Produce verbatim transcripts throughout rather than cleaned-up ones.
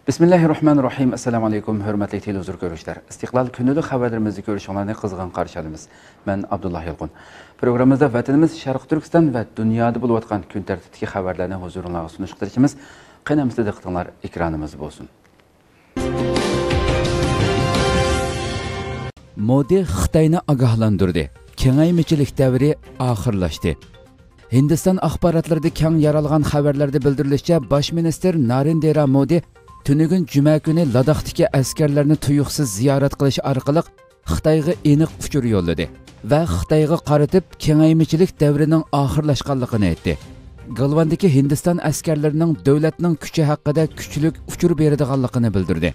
بىسمىللاھىررەھمانىررەھىم. ئەسسالامۇ ئەلەيكۇم، ھۆرمەتلىك تېلېۋىزور كۆرۈشلەر. ئىستىقلال كۈنلۈك خەۋەرلىرىمىزنى كۆرۈشۈڭلارنى قىزغىن قارشى ئالىمىز. مەن ئابدۇللا يالقۇن. پروگراممىمىزدا ۋەتىنىمىز شەرقىي تۈركىستان ۋە دۇنيادا بولۇۋاتقان كۈن تەرتىپتىكى خەۋەرلەرنى ھۇزۇرۇڭلارغا سۇنۇشقا تىرىشىمىز. قېنى ئەمىسە دىققىتىڭلار ئېكرانىمىزدا بولسۇن. مودى خىتاينى ئاگاھلاندۇردى. كېڭەيمىچىلىك دەۋرى ئاخىرلاشتى. ھىندىستان ئاخباراتلىرىدا كەڭ يارالغان خەۋەرلەردە بىلدۈرۈلۈشىچە، باش مىنىستىر نارېندرا مودى تۈنۈگۈن جۈمە كۈنى لاداختىكى ئەسكەرلەرنى تۇيۇقسىز زىيارەت قىلىش ئارقىلىق خىتايغا ئېنىق ئۇچۇر يوللىدى ۋە خىتايغا قارىتىپ كېڭەيمىچىلىك دەۋرىنىڭ ئاخىرلاشقانلىقىنى ئېيتتى. گالۋاندىكى ھىندىستان ئەسكەرلىرىنىڭ دۆلەتنىڭ كۈچى ھەققىدە كۈچلۈك ئۇچۇر بېرىدىغانلىقىنى بىلدۈردى.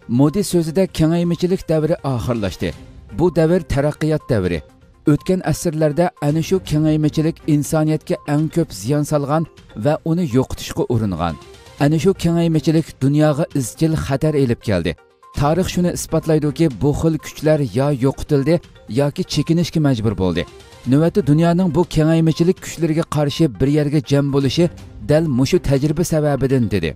مودى سۆزىدە كېڭەيمىچىلىك دەۋرى ئاخىرلاشتى. بۇ دەۋر تەرەققىيات دەۋرى. ئۆتكەن ئەسىرلەردە ئەنە شۇ كېڭەيمىچىلىك ئىنسانىيەتكە ئەڭ كۆپ زىيان سالغان ۋە ئۇنى يوقىتىشقا ئۇرۇنغان. ئەنە شۇ كېڭەيمىچىلىك دۇنياغا ئىزچىل خەتەر ئېلىپ كەلدى. تارىخ شۇنى ئىسپاتلايدۇكى، بۇ خىل كۈچلەر يا يوقىتىلدى ياكى چېكىنىشكە مەجبۇر بولدى. نۆۋەتتە دۇنيانىڭ بۇ كېڭەيمىچىلىك كۈچلىرىگە قارشى بىر يەرگە جەم بولۇشى دەل مۇشۇ تەجرىبە سەۋەبىدىن، دېدى.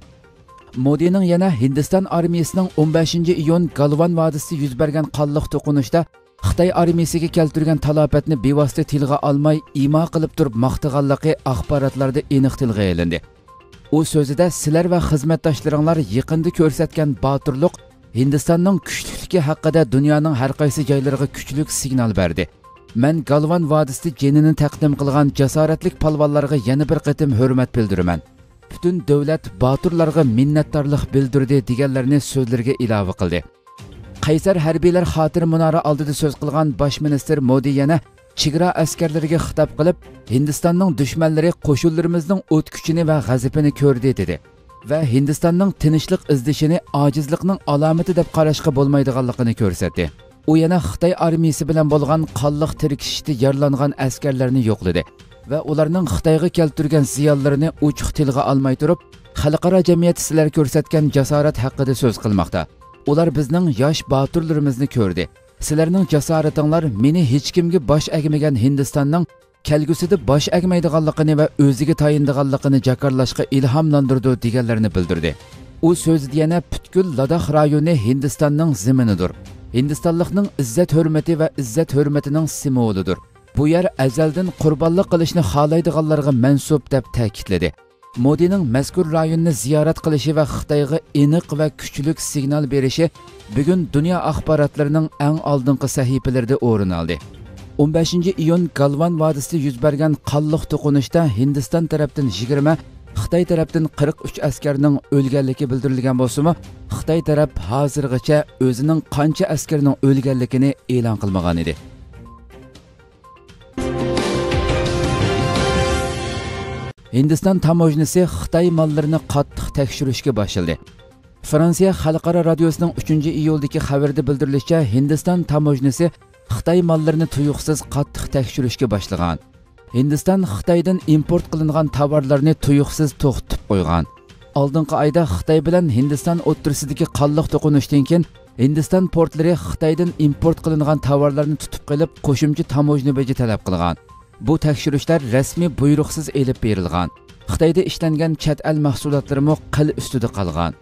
مودىنىڭ يەنە ھىندىستان ئارمىيىسىنىڭ ئون بەشىنچى ئىيۇن گالۋان ۋادىسىدا يۈز بەرگەن قانلىق توقۇنۇشتا خىتاي ئارمىيىسىگە كەلتۈرگەن تالاپەتنى بىۋاسىتە تىلغا ئالماي، ئىما قىلىپ تۇرۇپ ماختىغانلىقى ئاخباراتلاردا ئېنىق تىلغا ئېلىندى. ئۇ سۆزىدە، سىلەر ۋە خىزمەتداشلىرىڭلار يېقىندا كۆرسەتكەن باتۇرلۇق ھىندىستاننىڭ كۈچلۈكلۈكى ھەققىدە دۇنيانىڭ ھەر قايسى جايلىرىغا كۈچلۈك سىگنال بەردى. مەن گالۋان ۋادىسىدا جېنىنى تەقدىم قىلغان جاسارەتلىك پالۋانلارغا يەنە بىر قېتىم ھۆرمەت بىلدۈرىمەن. پۈتۈن دۆلەت باتۇرلارغا مىننەتدارلىق بىلدۈردى، دېگەنلەرنى سۆزلىرىگە ئىلاۋە قىلدى. قەيسەر ھەربىيلەر خاتىرە مۇنارى ئالدىدا سۆز قىلغان باش مىنىستىر مودى يەنە چېگرا ئەسكەرلىرىگە خىتاب قىلىپ، ھىندىستاننىڭ دۈشمەنلىرى قوشۇنلىرىمىزنىڭ ئوت كۈچىنى ۋە غەزىپىنى كۆردى، دېدى ۋە ھىندىستاننىڭ تىنچلىق ئىزدىشىنى ئاجىزلىقنىڭ ئالامىتى دەپ قاراشقا بولمايدىغانلىقىنى كۆرسەتتى. ئۇ يەنە خىتاي ئارمىيىسى بىلەن بولغان قانلىق تىركىشىشتە يارىلانغان ئەسكەرلەرنى يوقلىدى ۋە ئۇلارنىڭ خىتايغا كەلتۈرگەن زىيانلىرىنى ئوچۇق تىلغا ئالماي تۇرۇپ، خەلقئارا جەمئىيەت سىلەر كۆرسەتكەن جاسارەت ھەققىدە سۆز قىلماقتا. ئۇلار بىزنىڭ ياش باتۇرلىرىمىزنى كۆردى. سىلەرنىڭ جاسارىتىڭلار مېنى ھېچكىمگە باش ئەگمىگەن ھىندىستاننىڭ كەلگۈسىدە باش ئەگمەيدىغانلىقىنى ۋە ئۆزىگە تايىنىدىغانلىقىنى جاكارلاشقا ئىلھاملاندۇرىدۇ، دېگەنلەرنى بىلدۈردى. ئۇ سۆزىدە يەنە پۈتكۈل لاداخ رايونى ھىندىستاننىڭ زېمىنىدۇر. ھىندىستانلىقنىڭ ئىززەت-ھۆرمىتى ۋە ئىززەت-ھۆرمىتىنىڭ سىمۋولىدۇر. بۇ يەر ئەزەلدىن قۇربانلىق قىلىشنى خالايدىغانلارغا مەنسۇپ، دەپ تەكىتلىدى. مودىنىڭ مەزكۇر رايوننى زىيارەت قىلىشى ۋە خىتايغا ئېنىق ۋە كۈچلۈك سىگنال بېرىشى بۈگۈن دۇنيا ئاخباراتلىرىنىڭ ئەڭ ئالدىنقى سەھىپىلىرىدە ئورۇن ئالدى. ئون بەشىنچى ئىيۇن گالۋان ۋادىسىدا يۈز بەرگەن قانلىق توقۇنۇشتا ھىندىستان تەرەپتىن يىگىرمە، خىتاي تەرەپتىن قىرىق ئۈچ ئەسكەرنىڭ ئۆلگەنلىكى بىلدۈرۈلگەن بولسىمۇ، خىتاي تەرەپ ھازىرغىچە ئۆزىنىڭ قانچە ئەسكەرنىڭ ئۆلگەنلىكىنى ئېلان قىلمىغان ئىدى. ھىندىستان تاموژنىسى خىتاي ماللىرىنى قاتتىق تەكشۈرۈشكە باشلىدى. فرانسىيە خەلقئارا رادىيوسىنىڭ ئۈچىنچى ئىيۇلدىكى خەۋىرىدە بىلدۈرۈلۈشىچە، ھىندىستان تاموژنىسى خىتاي ماللىرىنى تۇيۇقسىز قاتتىق تەكشۈرۈشكە باشلىغان. ھىندىستان خىتايدىن ئىمپورت قىلىنغان تاۋارلارنى تۇيۇقسىز توختىتىپ قويغان. ئالدىنقى ئايدا خىتاي بىلەن ھىندىستان ئوتتۇرىسىدىكى قانلىق توقۇنۇشتىن كېيىن، ھىندىستان پورتلىرى خىتايدىن ئىمپورت قىلىنغان تاۋارلارنى تۇتۇپ قېلىپ، قوشۇمچە تاموژنا بېجى تەلەپ قىلغان. بۇ تەكشۈرۈشلەر رەسمىي بۇيرۇقسىز ئېلىپ بېرىلغان. خىتايدا ئىشلەنگەن چەت ئەل مەھسۇلاتلىرىمۇ قىل ئۈستىدە قالغان.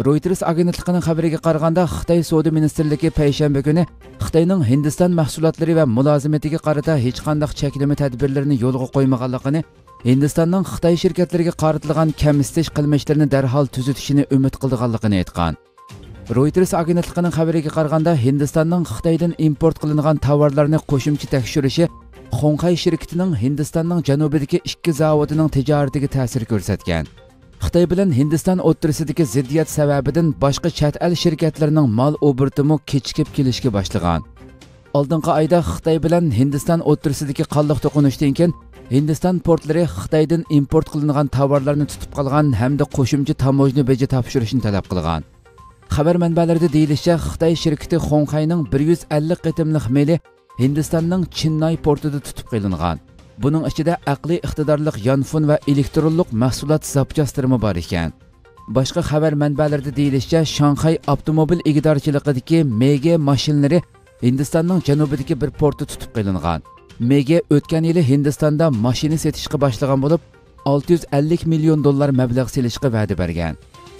رويتېرس ئاگېنتلىقىنىڭ خەۋىرىگە قارىغاندا، خىتاي سودا مىنىستىرلىكى پەيشەنبە كۈنى خىتاينىڭ ھىندىستان مەھسۇلاتلىرى ۋە مۇلازىمىتىگە قارىتا ھېچقانداق چەكلىمە تەدبىرلىرىنى يولغا قويمىغانلىقىنى، ھىندىستاننىڭ خىتاي شىركەتلىرىگە قارىتىلغان كەمسىتىش قىلمىشلىرىنى دەرھال تۈزىتىشىنى ئۈمىد قىلىدىغانلىقىنى ئېيتقان. رويتېرس ئاگېنتلىقىنىڭ خەۋىرىگە قارىغاندا، ھىندىستاننىڭ خىتايدىن ئىمپورت قىلىنغان تاۋارلارنى قوشۇمچە تەكشۈرۈشى خۇڭخەي شىركىتىنىڭ ھىندىستاننىڭ جەنۇبىدىكى ئىككى زاۋۇتىنىڭ تىجارىتىگە تەسىر كۆرسەتكەن. خىتاي بىلەن ھىندىستان ئوتتۇرىسىدىكى زىددىيەت سەۋەبىدىن باشقا چەت ئەل شىركەتلىرىنىڭ مال ئوبوروتىمۇ كېچىكىپ كېلىشكە باشلىغان. ئالدىنقى ئايدا خىتاي بىلەن ھىندىستان ئوتتۇرىسىدىكى قانلىق توقۇنۇشتىن كېيىن، ھىندىستان پورتلىرى خىتايدىن ئىمپورت قىلىنغان تاۋارلارنى تۇتۇپ قالغان ھەمدە قوشۇمچە تاموژنا بېجى تاپشۇرۇشنى تەلەپ قىلغان. خەۋەر مەنبەلىرىدە دېيىلىشىچە، خىتاي شىركىتى خۇڭخەينىڭ بىر يۈز ئەللىك قېتىملىق مېلى ھىندىستاننىڭ چىنناي پورتىدا تۇتۇپ قېلىنغان. بۇنىڭ ئىچىدە ئەقلىي ئىقتىدارلىق يانفون ۋە ئېلېكترونلۇق مەھسۇلات زاپچاسلىرىمۇ بار ئىكەن. باشقا خەۋەر مەنبەلىرىدە دېيىلىشىچە، شاڭخەي ئاپتوموبىل ئىگىدارچىلىقىدىكى مېگې ماشىنىلىرى ھىندىستاننىڭ جەنۇبىدىكى بىر پورتتا تۇتۇپ قېلىنغان. مېگې ئۆتكەن يىلى ھىندىستاندا ماشىنا سېتىشقا باشلىغان بولۇپ، ئالتە يۈز ئەللىك مىليون دوللار مەبلەغ سېلىشقا ۋەدە بەرگەن.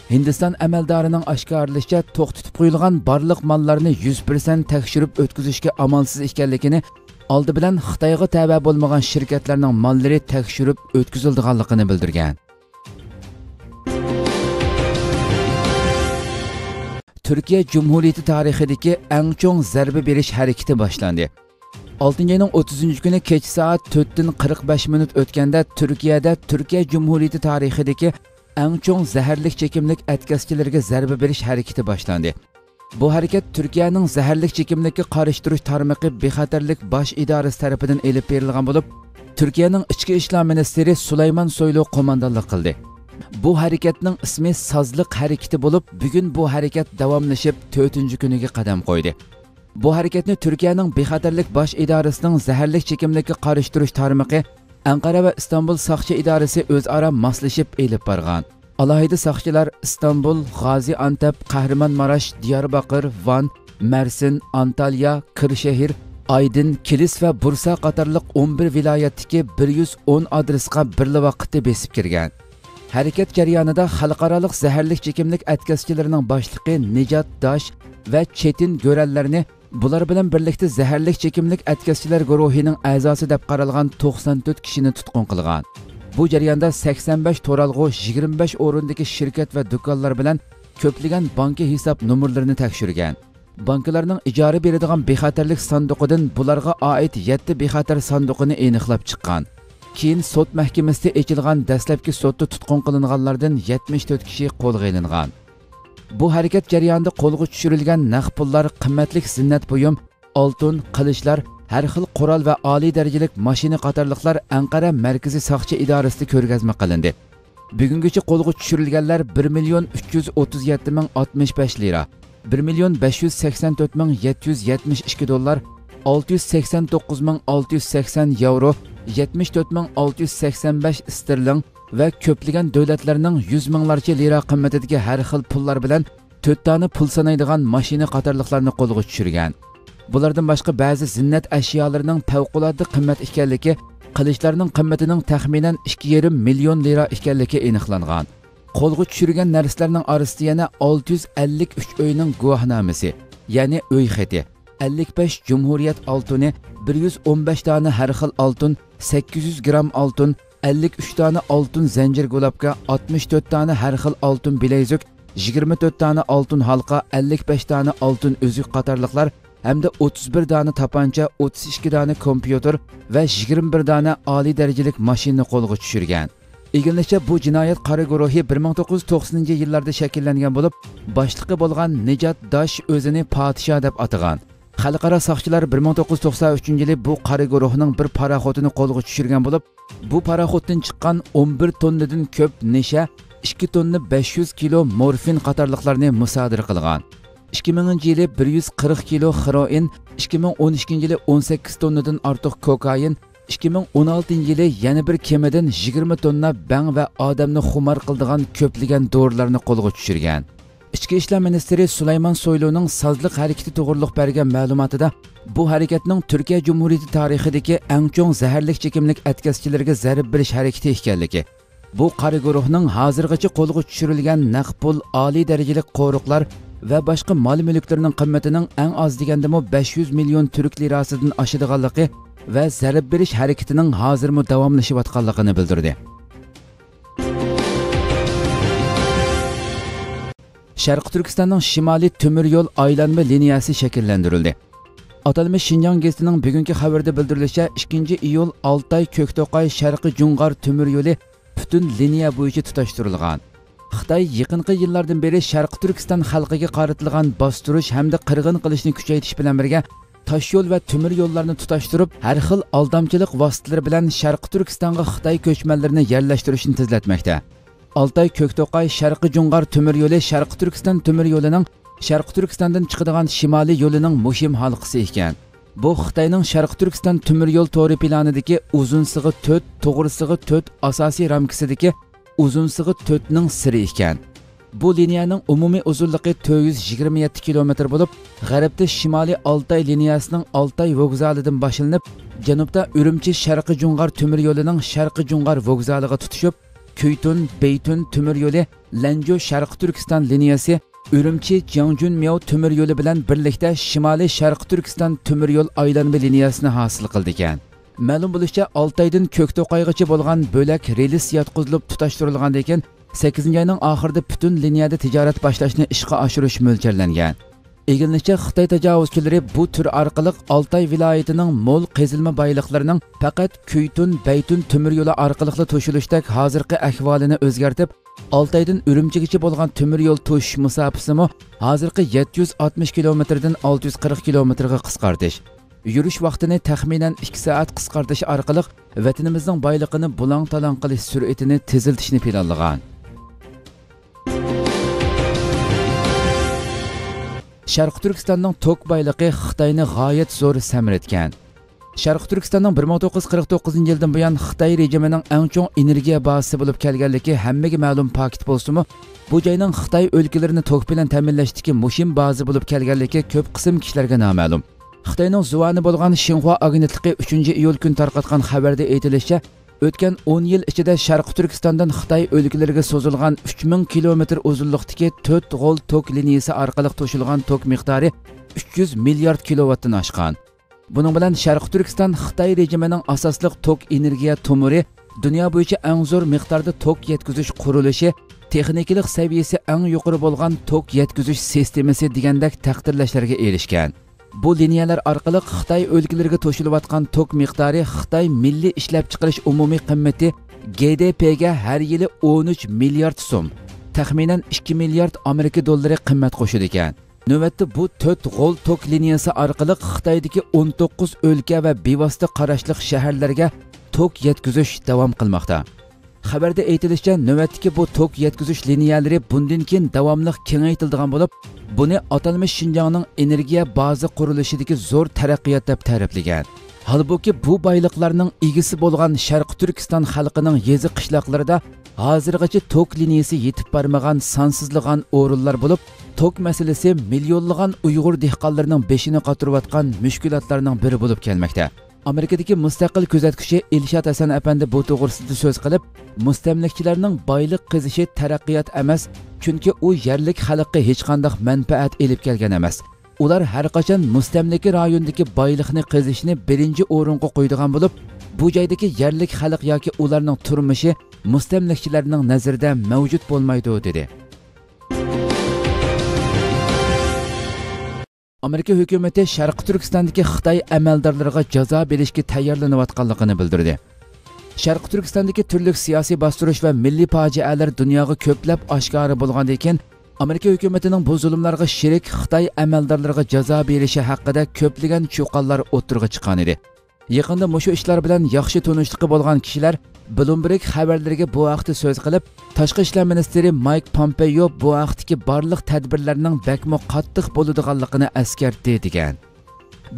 ھىندىستان ئەمەلدارىنىڭ ئاشكارىلىشىچە، توختىتىپ قويۇلغان بارلىق ماللارنى يۈز پىرسەنت تەكشۈرۈپ ئۆتكۈزۈشكە ئامالسىز ئىكەنلىكىنى، ئالدى بىلەن خىتايغا تەۋە بولمىغان شىركەتلەرنىڭ ماللىرى تەكشۈرۈپ ئۆتكۈزۈلىدىغانلىقىنى بىلدۈرگەن. تۈركىيە جۇمھۇرىيىتى تارىخىدىكى ئەڭ چوڭ زەربە بېرىش ھەرىكىتى باشلاندى. ئالتىنچى ئاينىڭ ئوتتۇزىنچى كۈنى كەچ سائەت تۆتتىن قىرىق بەش مىنۇت ئۆتكەندە، تۈركىيەدە تۈركىيە جۇمھۇرىيىتى تارىخىدىكى ئەڭ چوڭ زەھەرلىك چېكىملىك ئەتكەسچىلىرىگە زەربە بېرىش ھەرىكىتى باشلاندى. بۇ ھەرىكەت تۈركىيەنىڭ زەھەرلىك چېكىملىككە قارشى تۇرۇش تارمىقى بىخەتەرلىك باش ئىدارىسى تەرىپىدىن ئېلىپ بېرىلغان بولۇپ، تۈركىيەنىڭ ئىچكى ئىشلار مىنىستىرى سۇلايمان سويلۇ قوماندانلىق قىلدى. بۇ ھەرىكەتنىڭ ئىسمى سازلىق ھەرىكىتى بولۇپ، بۈگۈن بۇ ھەرىكەت داۋاملىشىپ، تۆتىنچى كۈنىگە قەدەم قويدى. بۇ ھەرىكەتنى تۈركىيەنىڭ بىخەتەرلىك باش ئىدارىسىنىڭ زەھەرلىك چېكىملىككە قارشى تۇرۇش تارمىقى ئەنقەرە ۋە ئىستانبۇل ساقچى ئىدارىسى ئۆزئارا ماسلىشىپ ئېلىپ بارغان. ئالاھىدە ساقچىلار ئىستانبۇل، غازىئانتەپ، قەھرىمانماراش، دىيارباكىر، ۋان، مەرسىن، ئانتاليا، كىرشەھىر، ئايدىن، كىلىس ۋە بۇرسا قاتارلىق ئون بىر ۋىلايەتتىكى بىر يۈز ئون ئادرېسقا بىرلا ۋاقىتتا بېسىپ كىرگەن. ھەرىكەت جەريانىدا خەلقئارالىق زەھەرلىك چېكىملىك ئەتكەسچىلىرىنىڭ باشلىقى نىجات داش ۋە چېتىن گۆرەنلەرنى، بۇلار بىلەن بىرلىكتە زەھەرلىك چېكىملىك ئەتكەسچىلەر گۇرۇھىنىڭ ئەزاسى دەپ قارالغان توقسان تۆت كىشىنى تۇتقۇن قىلغان. بۇ جەرياندا سەكسەن بەش تۇرالغۇ، يىگىرمە بەش ئورۇندىكى شىركەت ۋە دۇكانلار بىلەن كۆپلىگەن بانكا ھېساب نومۇرلىرىنى تەكشۈرگەن. بانكىلارنىڭ ئىجارە بېرىدىغان بىخەتەرلىك ساندۇقىدىن بۇلارغا ئائىت يەتتە بىخەتەر ساندۇقىنى ئېنىقلاپ چىققان. كېيىن سوت مەھكىمىسىدە ئېچىلغان دەسلەپكى سوتتا تۇتقۇن قىلىنغانلاردىن يەتمىش تۆت كىشى قولغا ئېلىنغان. بۇ ھەرىكەت جەريانىدا قولغا چۈشۈرۈلگەن نەق پۇللار، قىممەتلىك زىننەت بۇيۇم، ئالتۇن، قىلىچلار، ھەر خىل قورال ۋە ئالىي دەرىجىلىك ماشىنا قاتارلىقلار ئەنقەرە مەركىزىي ساقچى ئىدارىسىدە كۆرگەزمە قىلىندى. بۈگۈنگىچە قولغا چۈشۈرۈلگەنلەر بىر مىليون ئۈچ يۈز ئوتتۇز يەتتە مىڭ ئاتمىش بەش لىرا، بىر مىليون بەش يۈز سەكسەن تۆت مىڭ يەتتە يۈز يەتمىش ئىككى دوللار، ئالتە يۈز سەكسەن توققۇز مىڭ ئالتە يۈز سەكسەن ياۋرو، يەتمىش تۆت مىڭ ئالتە يۈز سەكسەن بەش ئىستېرلىڭ ۋە كۆپلىگەن دۆلەتلەرنىڭ يۈز مىڭلارچە لىرا قىممىتىدىكى ھەر خىل پۇللار بىلەن تۆت دانە پۇل سانايدىغان ماشىنا قاتارلىقلارنى قولغا چۈشۈرگەن. بۇلاردىن باشقا بەزى زىننەت ئەشيالىرىنىڭ پەۋقۇلئاددە قىممەت ئىكەنلىكى، قىلىچلارنىڭ قىممىتىنىڭ تەخمىنەن ئىككى يېرىم مىليون لىرا ئىكەنلىكى ئېنىقلانغان. قولغا چۈشۈرگەن نەرسىلەرنىڭ ئارىسىدا يەنە ئالتە يۈز ئەللىك ئۈچ ئۆينىڭ گۇۋاھنامىسى، يەنى ئۆي خېتى، ئەللىك بەش جۇمھۇرىيەت ئالتۇنى، بىر يۈز ئون بەش دانە ھەر خىل ئالتۇن، سەككىز يۈز گرام ئالتۇن، ئەللىك ئۈچ دانە ئالتۇن زەنجىر گۇلاپكا، ئاتمىش تۆت دانە ھەر خىل ئالتۇن بىلەيزۈك، يىگىرمە تۆت دانە ئالتۇن ھالقا، ئەللىك بەش دانە ئالتۇن ئۈزۈك قاتارلىقلار ھەمدە ئوتتۇز بىر دانە تاپانچا، ئوتتۇز ئىككى دانە كومپيۇتېر ۋە يىگىرمە بىر دانە ئالىي دەرىجىلىك ماشىنىنى قولغا چۈشۈرگەن. ئىگىلىنىشىچە، بۇ جىنايەت قارا گۇرۇھى بىر مىڭ توققۇز يۈز توقسىنىنچى يىللاردا شەكىللەنگەن بولۇپ، باشلىقى بولغان نىجات داش ئۆزىنى پادىشاھ دەپ ئاتىغان. خەلقئارا ساقچىلار بىر مىڭ توققۇز يۈز توقسان ئۈچىنچى يىلى بۇ قارا گۇرۇھنىڭ بىر پاراخوتىنى قولغا چۈشۈرگەن بولۇپ، بۇ پاراخوتتىن چىققان ئون بىر توننىدىن كۆپ نېشە، ئىككى توننا بەش يۈز كىلو مورفىن قاتارلىقلارنى مۇسادىرە قىلغان. ئىككى مىڭىنچى يىلى بىر يۈز قىرىق كىلو خېروئىن، ئىككى مىڭ ئون ئىككىنچى يىلى ئون سەككىز توننىدىن ئارتۇق كوكائىن، ئىككى مىڭ ئون ئالتىنچى يىلى يەنە بىر كېمىدىن يىگىرمە توننا بەڭ ۋە ئادەمنى خۇمار قىلىدىغان كۆپلىگەن دورىلارنى قولغا چۈشۈرگەن. ئىچكى ئىشلار مىنىستىرى سۇلايمان سويلۇنىڭ سازلىق ھەرىكىتى توغرۇلۇق بەرگەن مەلۇماتىدا، بۇ ھەرىكەتنىڭ تۈركىيە جۇمھۇرىيىتى تارىخىدىكى ئەڭ چوڭ زەھەرلىك چېكىملىك ئەتكەسچىلىرىگە زەربە بېرىش ھەرىكىتى ئىكەنلىكى، بۇ قارا گۇرۇھنىڭ ھازىرغىچە قولغا چۈشۈرۈلگەن نەق پۇل، ئالىي دەرىجىلىك قورۇقلار ۋە باشقا مال-مۈلۈكلىرىنىڭ قىممىتىنىڭ ئەڭ ئاز دېگەندىمۇ بەش يۈز مىليون تۈرك لىراسىدىن ئاشىدىغانلىقى ۋە زەربە بېرىش ھەرىكىتىنىڭ ھازىرمۇ داۋاملىشىۋاتقانلىقىنى بىلدۈردى. شەرقىي تۈركىستاننىڭ شىمالىي تۆمۈر يول ئايلانما لىنىيەسى شەكىللەندۈرۈلدى. ئاتالمىش شىنجاڭ گېزىتىنىڭ بۈگۈنكى خەۋىرىدە بىلدۈرۈلۈشىچە، ئىككىنچى ئىيۇل ئالتاي كۆكتوقاي شەرقىي جۇڭغار تۆمۈر يولى پۈتۈن لىنىيە بويىچە تۇتاشتۇرۇلغان. خىتاي يېقىنقى يىللاردىن بېرى شەرقىي تۈركىستان خەلقىگە قارىتىلغان باستۇرۇش ھەمدە قىرغىن قىلىشنى كۈچەيتىش بىلەن بىرگە، تاشيول ۋە تۆمۈر يوللارنى تۇتاشتۇرۇپ، ھەر خىل ئالدامچىلىق ۋاسىتىلىرى بىلەن شەرقىي تۈركىستانغا خىتاي كۆچمەنلىرىنى يەرلەشتۈرۈشنى تېزلەتمەكتە. ئالتاي كۆكتوقاي شەرقىي جۇڭغار تۆمۈر يولى شەرقىي تۈركىستان تۆمۈر يولىنىڭ شەرقىي تۈركىستاندىن چىقىدىغان شىمالىي يولىنىڭ مۇھىم ھالقىسى ئىكەن. بۇ خىتاينىڭ شەرقىي تۈركىستان تۆمۈر يول تورى پىلانىدىكى ئۇزۇنسىغا تۆت، توغرىسىغا تۆت ئاساسىي رامكىسىدىكى ئۇزۇنسىغا تۆتنىڭ سىرى ئىكەن. بۇ لىنىيەنىڭ ئومۇمىي ئۇزۇنلۇقى تۆت يۈز يىگىرمە يەتتە كىلومېتىر بولۇپ، غەربتە شىمالىي ئالتاي لىنىيەسىنىڭ ئالتاي ۋوگزالىدىن باشلىنىپ، جەنۇبتا ئۈرۈمچى شەرقىي جۇڭغار تۆمۈر يولىنىڭ شەرقىي جۇڭغار ۋوگزالىغا تۇتىشىپ، كۈيتۇن، بېيتۈن تۆمۈر يولى، لەنجۇ شەرقىي تۈركىستان لىنىيەسى، ئۈرۈمچى جياڭجۈنمياۋ تۆمۈر يولى بىلەن بىرلىكتە شىمالىي شەرقىي تۈركىستان تۆمۈر يول ئايلانما لىنىيەسىنى ھاسىل قىلىدىكەن. مەلۇم بولۇشىچە، ئالتايدىن كۆكتوقايغىچە بولغان بۆلەك رېلىس ياتقۇزۇلۇپ تۇتاشتۇرۇلغاندىن كېيىن، سەككىزىنچى ئاينىڭ ئاخىرىدا پۈتۈن لىنىيەدە تىجارەت باشلاشنى ئىشقا ئاشۇرۇش مۆلچەرلەنگەن. ئىگىلىنىشىچە، خىتاي تاجاۋۇزچىلىرى بۇ تۈر ئارقىلىق ئالتاي ۋىلايىتىنىڭ مول قېزىلما بايلىقلىرىنىڭ پەقەت كۈيتۇن، بەيتۈن تۆمۈر يولى ئارقىلىقلا توشۇلۇشتەك ھازىرقى ئەھۋالىنى ئۆزگەرتىپ، ئالتايدىن ئۈرۈمچىگىچە بولغان تۆمۈر يول توشۇش مۇساپىسىمۇ ھازىرقى يەتتە يۈز ئاتمىش كىلومېتىردىن ئالتە يۈز قىرىق كىلومېتىرغا قىسقارتىش، يۈرۈش ۋاقتىنى تەخمىنەن ئىككى سائەت قىسقارتىش ئارقىلىق ۋەتىنىمىزنىڭ بايلىقىنى بۇلاڭ-تالاڭ قىلىش سۈرئىتىنى تېزلىتىشنى پىلانلىغان. شەرقىي تۈركىستاننىڭ توك بايلىقى خىتاينى غايەت زور سەمرىتكەن. شەرقىي تۈركىستاننىڭ بىر مىڭ توققۇز يۈز قىرىق توققۇزىنچى يىلدىن بۇيان خىتاي رېجىمىنىڭ ئەڭ چوڭ ئېنېرگىيە بازىسى بولۇپ كەلگەنلىكى ھەممىگە مەلۇم پاكىت بولسىمۇ، بۇ جاينىڭ خىتاي ئۆلكىلىرىنى توك بىلەن تەمىنلەشتىكى مۇھىم بازا بولۇپ كەلگەنلىكى كۆپ قىسىم كىشىلەرگە نامەلۇم. خىتاينىڭ زۇۋانى بولغان شىنخۇا ئاگېنتلىقى ئۈچىنچى ئىيۇل كۈنى تارقاتقان خەۋەردە ئېيتىلىشىچە، ئۆتكەن ئون يىل ئىچىدە شەرقىي تۈركىستاندىن خىتاي ئۆلكىلىرىگە سوزۇلغان ئۈچ مىڭ كىلومېتىر ئۇزۇنلۇقتىكى تۆت غول توك لىنىيىسى ئارقىلىق توشۇلغان توك مىقدارى ئۈچ يۈز مىليارد كىلوۋاتتىن ئاشقان. بۇنىڭ بىلەن شەرقىي تۈركىستان خىتاي رېجىمىنىڭ ئاساسلىق توك ئېنېرگىيە تومۇرى، دۇنيا بويىچە ئەڭ زور مىقداردا توك يەتكۈزۈش قۇرۇلۇشى، تېخنىكىلىق سەۋىيەسى ئەڭ يۇقىرى بولغان توك يەتكۈزۈش سىستېمىسى دېگەندەك تەقدىرلەشلەرگە ئېرىشكەن. بۇ لىنىيەلەر ئارقىلىق خىتاي ئۆلكىلىرىگە توشۇلۇۋاتقان توك مىقدارى خىتاي مىللىي ئىشلەپچىقىرىش ئومۇمىي قىممىتى، گې دې پې، گە ھەر يىلى ئون ئۈچ مىليارد سوم، تەخمىنەن ئىككى مىليارد ئامېرىكا دوللىرى قىممەت قوشىدىكەن. نۆۋەتتە بۇ تۆت غول توك لىنىيەسى ئارقىلىق خىتايدىكى ئون توققۇز ئۆلكە ۋە بىۋاسىتە قاراشلىق شەھەرلەرگە توك يەتكۈزۈش داۋام قىلماقتا. خەۋەردە ئېيتىلىشىچە، نۆۋەتتىكى بۇ توك يەتكۈزۈش لىنىيەلىرى بۇندىن كېيىن داۋاملىق كېڭەيتىلىدىغان بولۇپ، بۇنى ئاتالمىش شىنجاڭنىڭ ئېنېرگىيە بازا قۇرۇلۇشىدىكى زور تەرەققىيات دەپ تەرىپلىگەن. ھالبۇكى، بۇ بايلىقلارنىڭ ئىگىسى بولغان شەرقىي تۈركىستان خەلقىنىڭ يېزا قىشلاقلىرىدا ھازىرغىچە توك لىنىيىسى يېتىپ بارمىغان سانسىزلىغان ئورۇنلار بولۇپ، توك مەسىلىسى مىليونلىغان ئۇيغۇر دېھقانلىرىنىڭ بېشىنى قاتۇرۇۋاتقان مۈشكۈلاتلارنىڭ بىرى بولۇپ كەلمەكتە. ئامېرىكىدىكى مۇستەقىل كۆزەتكۈچى ئىلشات ھەسەن ئەپەندى بۇ توغرىسىدا سۆز قىلىپ، مۇستەملىكىچىلەرنىڭ بايلىق قېزىشى تەرەققىيات ئەمەس، چۈنكى ئۇ يەرلىك خەلققە ھېچقانداق مەنپەئەت ئېلىپ كەلگەن ئەمەس. ئۇلار ھەرقاچان مۇستەملىكە رايونىدىكى بايلىقنى قېزىشنى بىرىنچى ئورۇنغا قويىدىغان بولۇپ، بۇ جايدىكى يەرلىك خەلق ياكى ئۇلارنىڭ تۇرمۇشى مۇستەملىكىچىلەرنىڭ نەزىرىدە مەۋجۇت بولمايدۇ، دېدى. ئامېرىكا ھۆكۈمىتى شەرقىي تۈركىستاندىكى خىتاي ئەمەلدارلىرىغا جازا بېرىشكە تەييارلىنىۋاتقانلىقىنى بىلدۈردى. شەرقىي تۈركىستاندىكى تۈرلۈك سىياسىي باستۇرۇش ۋە مىللىي پاجىئەلەر دۇنياغا كۆپلەپ ئاشكارا بولغاندىن كېيىن، ئامېرىكا ھۆكۈمىتىنىڭ بۇ زۇلۇملارغا شېرىك خىتاي ئەمەلدارلىرىغا جازا بېرىشى ھەققىدە كۆپلىگەن چۇقانلار ئوتتۇرىغا چىققانىدى. يېقىندا مۇشۇ ئىشلار بىلەن ياخشى تونۇشلۇقى بولغان كىشىلەر بلومبېرگ خەۋەرلىرىگە بۇ ھەقتە سۆز قىلىپ، تاشقى ئىشلار مىنىستىرى مايك پومپېيو بۇ ھەقتىكى بارلىق تەدبىرلەرنىڭ بەكمۇ قاتتىق بولىدىغانلىقىنى ئەسكەرتتى، دېگەن.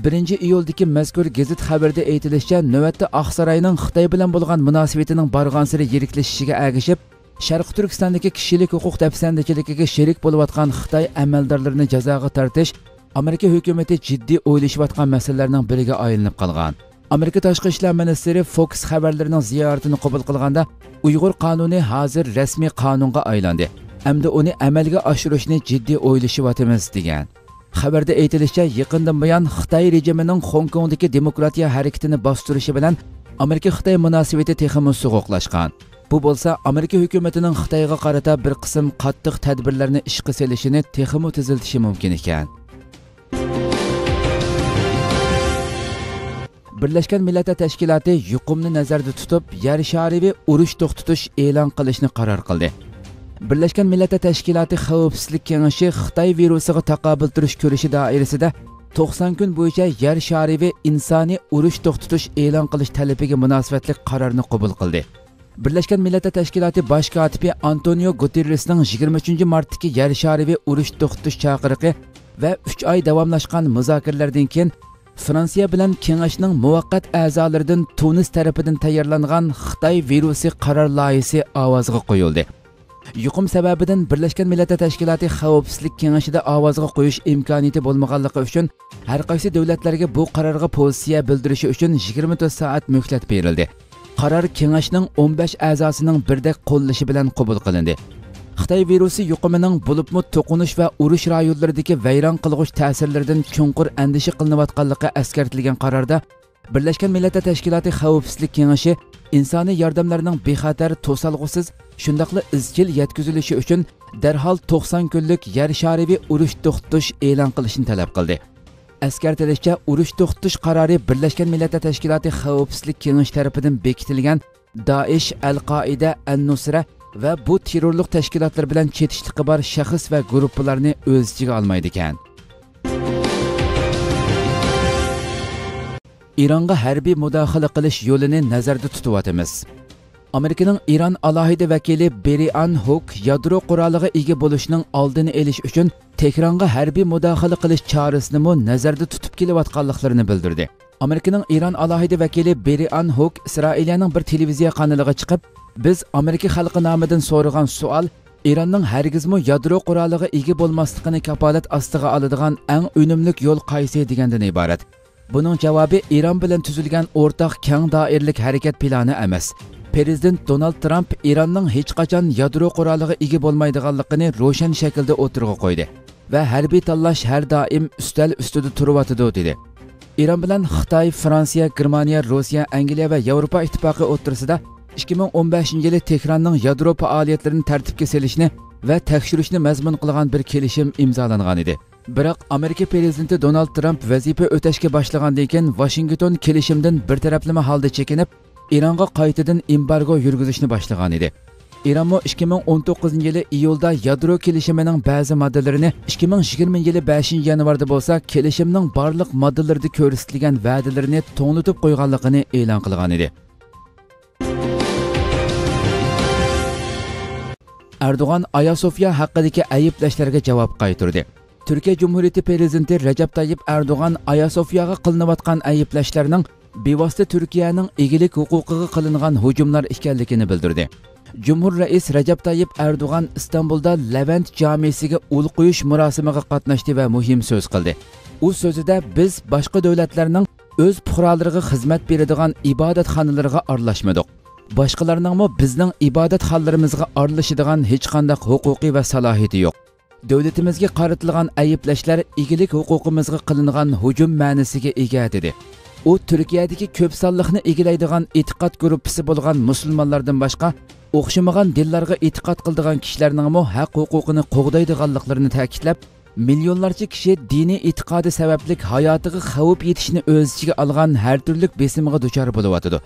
بىرىنچى ئىيۇلدىكى مەزكۇر گېزىت خەۋىرىدە ئېيتىلىشىچە، نۆۋەتتە ئاقساراينىڭ خىتاي بىلەن بولغان مۇناسىۋىتىنىڭ بارغانسېرى يىرىكلىشىشىگە ئەگىشىپ، شەرقىي تۈركىستاندىكى كىشىلىك ھوقۇق دەپسەندىچىلىكىگە شېرىك بولۇۋاتقان خىتاي ئەمەلدارلىرىنى جازاغا تارتىش ئامېرىكا ھۆكۈمىتى جىددىي ئويلىشىۋاتقان مەسىلىلەرنىڭ بىرىگە ئايلىنىپ قالغان. ئامېرىكا تاشقى ئىشلار مىنىستىرى فوكس خەۋەرلىرىنىڭ زىيارىتىنى قوبۇل قىلغاندا، ئۇيغۇر قانۇنى ھازىر رەسمىي قانۇنغا ئايلاندى. ئەمدى ئۇنى ئەمەلگە ئاشۇرۇشنى جىددىي ئويلىشىۋاتىمىز، دېگەن. خەۋەردە ئېيتىلىشىچە، يېقىندىن بۇيان خىتاي رېجىمىنىڭ خوڭكوڭدىكى دېموكراتىيە ھەرىكىتىنى باستۇرۇشى بىلەن ئامېرىكا-خىتاي مۇناسىۋىتى تېخىمۇ سوغۇقلاشقان. بۇ بولسا ئامېرىكا ھۆكۈمىتىنىڭ خىتايغا قارىتا بىر قىسىم قاتتىق تەدبىرلەرنى ئىشقا سېلىشىنى تېخىمۇ تېزلىتىشى مۇمكىن ئىكەن. بىرلەشكەن مىللەتلەر تەشكىلاتى يۇقۇمنى نەزەردە تۇتۇپ، يەر شارىۋى ئۇرۇش توختىتىش ئېلان قىلىشنى قارار قىلدى. بىرلەشكەن مىللەتلەر تەشكىلاتى خەۋپسىزلىك كېڭىشى خىتاي ۋىرۇسىغا تاقابىل تۇرۇش كۈرىشى دائىرىسىدە توقسان كۈن بويىچە يەر شارىۋى ئىنسانىي ئۇرۇش توختىتىش ئېلان قىلىش تەلىپىگە مۇناسىۋەتلىك قارارنى قوبۇل قىلدى. بىرلەشكەن مىللەتلەر تەشكىلاتى باش كاتىپى ئانتونىيو گۇتېررېسنىڭ يىگىرمە ئۈچىنچى مارتتىكى يەر شارىۋى ئۇرۇش توختىتىش چاقىرىقى ۋە ئۈچ ئاي داۋاملاشقان مۇزاكىرىلەردىن كېيىن، فرانسىيە بىلەن كېڭەشنىڭ مۇۋەققەت ئەزالىرىدىن تۇنىس تەرىپىدىن تەييارلانغان خىتاي ۋىرۇسى قارار لايىھىسى ئاۋازغا قويۇلدى. يۇقۇم سەۋەبىدىن بىرلەشكەن مىللەتلەر تەشكىلاتى خەۋپسىزلىك كېڭىشىدە ئاۋازغا قويۇش ئىمكانىيىتى بولمىغانلىقى ئۈچۈن، ھەرقايسى دۆلەتلەرگە بۇ قارارغا پوزىتسىيە بىلدۈرۈشى ئۈچۈن يىگىرمە تۆت سائەت مۆھلەت بېرىلدى. قارار كېڭەشنىڭ ئون بەش ئەزاسىنىڭ بىردەك قوللىشى بىلەن قوبۇل قىلىندى. خىتاي ۋىرۇسى يۇقۇمىنىڭ، بولۇپمۇ توقۇنۇش ۋە ئۇرۇش رايونلىرىدىكى ۋەيران قىلغۇچ تەسىرلىرىدىن چوڭقۇر ئەندىشە قىلىنىۋاتقانلىقى ئەسكەرتىلگەن قاراردا، بىرلەشكەن مىللەتلەر تەشكىلاتى خەۋپسىزلىك كېڭىشى ئىنسانىي ياردەملەرنىڭ بىخەتەر، توسالغۇسىز، شۇنداقلا ئىزچىل يەتكۈزۈلۈشى ئۈچۈن دەرھال توقسان كۈنلۈك يەر شارىۋى ئۇرۇش توختىتىش ئېلان قىلىشنى تەلەپ قىلدى. ئەسكەرتىلىشىچە، ئۇرۇش توختىتىش قارارى بىرلەشكەن مىللەتلەر تەشكىلاتى خەۋپسىزلىك كېڭىشى تەرىپىدىن بېكىتىلگەن دائىش، ئەل قائىدە، ئەن نۇسرە ۋە بۇ تېررورلۇق تەشكىلاتلىرى بىلەن چېتىشلىقى بار شەخس ۋە گۇرۇپپىلارنى ئۆز ئىچىگە ئالمايدىكەن. ئىرانغا ھەربىي مۇداخىلە قىلىش يولىنى نەزەردە تۇتۇۋاتىمىز. ئامېرىكىنىڭ ئىران ئالاھىدە ۋەكىلى بېرىئان ھوك يادرو قورالىغا ئىگە بولۇشنىڭ ئالدىنى ئېلىش ئۈچۈن تېھرانغا ھەربىي مۇداخىلە قىلىش چارىسىنىمۇ نەزەردە تۇتۇپ كېلىۋاتقانلىقلىرىنى بىلدۈردى. ئامېرىكىنىڭ ئىران ئالاھىدە ۋەكىلى بېرىئان ھوك ئىسرائىلىيەنىڭ بىر تېلېۋىزىيە قانىلىغا چىقىپ، بىز ئامېرىكا خەلقى نامىدىن سورىغان سوئال، ئىراننىڭ ھەرگىزمۇ يادرو قورالىغا ئىگە بولماسلىقىنى كاپالەت ئاستىغا ئالىدىغان ئەڭ ئۈنۈملۈك يول قايسى؟ دېگەندىن ئىبارەت. بۇنىڭ جاۋابى ئىران بىلەن تۈزۈلگەن ئورتاق كەڭ دائىرىلىك ھەرىكەت پىلانى ئەمەس. پىرېزىدېنت دونالد ترامپ ئىراننىڭ ھېچقاچان يادرو قورالىغا ئىگە بولمايدىغانلىقىنى روشەن شەكىلدە ئوتتۇرىغا قويدى ۋە ھەربىي تاللاش ھەر دائىم ئۈستەل ئۈستىدە تۇرۇۋاتىدۇ، دېدى. ئىران بىلەن خىتاي، فرانسىيە، گېرمانىيە، روسىيە، ئەنگلىيە ۋە ياۋروپا ئىتتىپاقى ئوتتۇرىسىدا ئىككى مىڭ ئون بەشىنچى يىلى تېھراننىڭ يادرو پائالىيەتلىرىنى تەرتىپكە سېلىشنى ۋە تەكشۈرۈشنى مەزمۇن قىلغان بىر كېلىشىم ئىمزالانغانىدى. بىراق ئامېرىكا پىرېزىدېنتى دونالد ترامپ ۋەزىپە ئۆتەشكە باشلىغاندىن كېيىن، ۋاشىنگتون كېلىشىمدىن بىر تەرەپلىمە ھالدا چېكىنىپ، ئىرانغا قايتىدىن ئېمبارگو يۈرگۈزۈشنى باشلىغانىدى. ئىرانمۇ ئىككى مىڭ ئون توققۇزىنچى يىلى ئىيۇلدا يادرو كېلىشىمىنىڭ بەزى ماددىلىرىنى، ئىككى مىڭ يىگىرمىنچى يىلى بەشىنچى يانۋاردا بولسا كېلىشىمنىڭ بارلىق ماددىلىرىدا كۆرسىتىلگەن ۋەدىلىرىنى توڭلىتىپ قويغانلىقىنى ئېلان قىلغانىدى. ئەردوغان ئاياسوفيا ھەققىدىكى ئەيىبلەشلەرگە جاۋاب قايتۇردى. تۈركىيە جۇمھۇرىيىتى پىرېزىدېنتى رەجەپ تايىپ ئەردوغان ئاياسوفياغا قىلىنىۋاتقان ئەيىبلەشلەرنىڭ بىۋاسىتە تۈركىيەنىڭ ئىگىلىك ھوقۇقىغا قىلىنغان ھۇجۇملار ئىكەنلىكىنى بىلدۈردى. جۇمھۇر رەئىس رەجەپ تايىپ ئەردوغان ئىستانبۇلدا لەۋەنت جامىسىگە ئۇل قويۇش مۇراسىمىغا قاتناشتى ۋە مۇھىم سۆز قىلدى. ئۇ سۆزىدە، بىز باشقا دۆلەتلەرنىڭ ئۆز پۇقرالىرىغا خىزمەت بېرىدىغان ئىبادەتخانىلىرىغا ئارىلاشمىدۇق. باشقىلارنىڭمۇ بىزنىڭ ئىبادەتخانىلىرىمىزغا ئارىلىشىدىغان ھېچقانداق ھوقۇقى ۋە سالاھىيىتى يوق. دۆلىتىمىزگە قارىتىلغان ئەيىبلەشلەر ئىگىلىك ھوقۇقىمىزغا قىلىنغان ھۇجۇم مەنىسىگە ئىگە، دېدى. ئۇ تۈركىيەدىكى كۆپ سانلىقنى ئىگىلەيدىغان ئېتىقاد گۇرۇپپىسى بولغان مۇسۇلمانلاردىن باشقا، ئوخشىمىغان دىنلارغا ئېتىقاد قىلىدىغان كىشىلەرنىڭمۇ ھەق ھوقۇقىنى قوغدايدىغانلىقلىرىنى تەكىتلەپ، مىليونلارچە كىشى دىنىي ئېتىقادى سەۋەبلىك ھاياتىغا خەۋپ يېتىشىنى ئۆز ئىچىگە ئالغان ھەر تۈرلۈك بېسىمغا دۇچار بولۇۋاتىدۇ.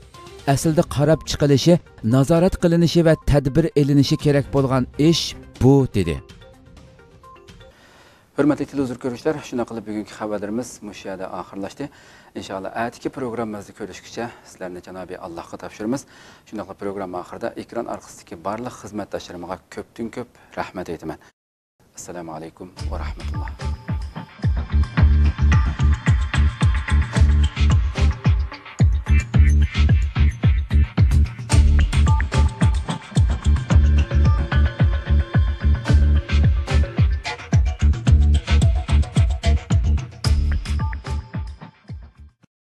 ئەسلىدە قاراپ چىقىلىشى، نازارەت قىلىنىشى ۋە تەدبىر ئېلىنىشى كېرەك بولغان ئىش بۇ، دېدى. ھۆرمەتلىك تېلېۋىزور كۆرۈشلەر، شۇنداق قىلىپ بۈگۈنكى خەۋەرلىرىمىز مۇشۇ يەردە ئاخىرلاشتى. ئىنشائاللا، ئەتىكى پروگراممىمىزدا كۆرۈشكىچە سىلەرنى جانابى ئاللاھقا تاپشۇرىمىز. شۇنداقلا پروگرامما ئاخىرىدا ئېكران ئارقىسىدىكى بارلىق خىزمەتداشلىرىمغا كۆپتىن كۆپ رەھمەت ئېيتىمەن. ئەسسالامۇ ئەلەيكۇم ۋە رەھمەتۇللاھ.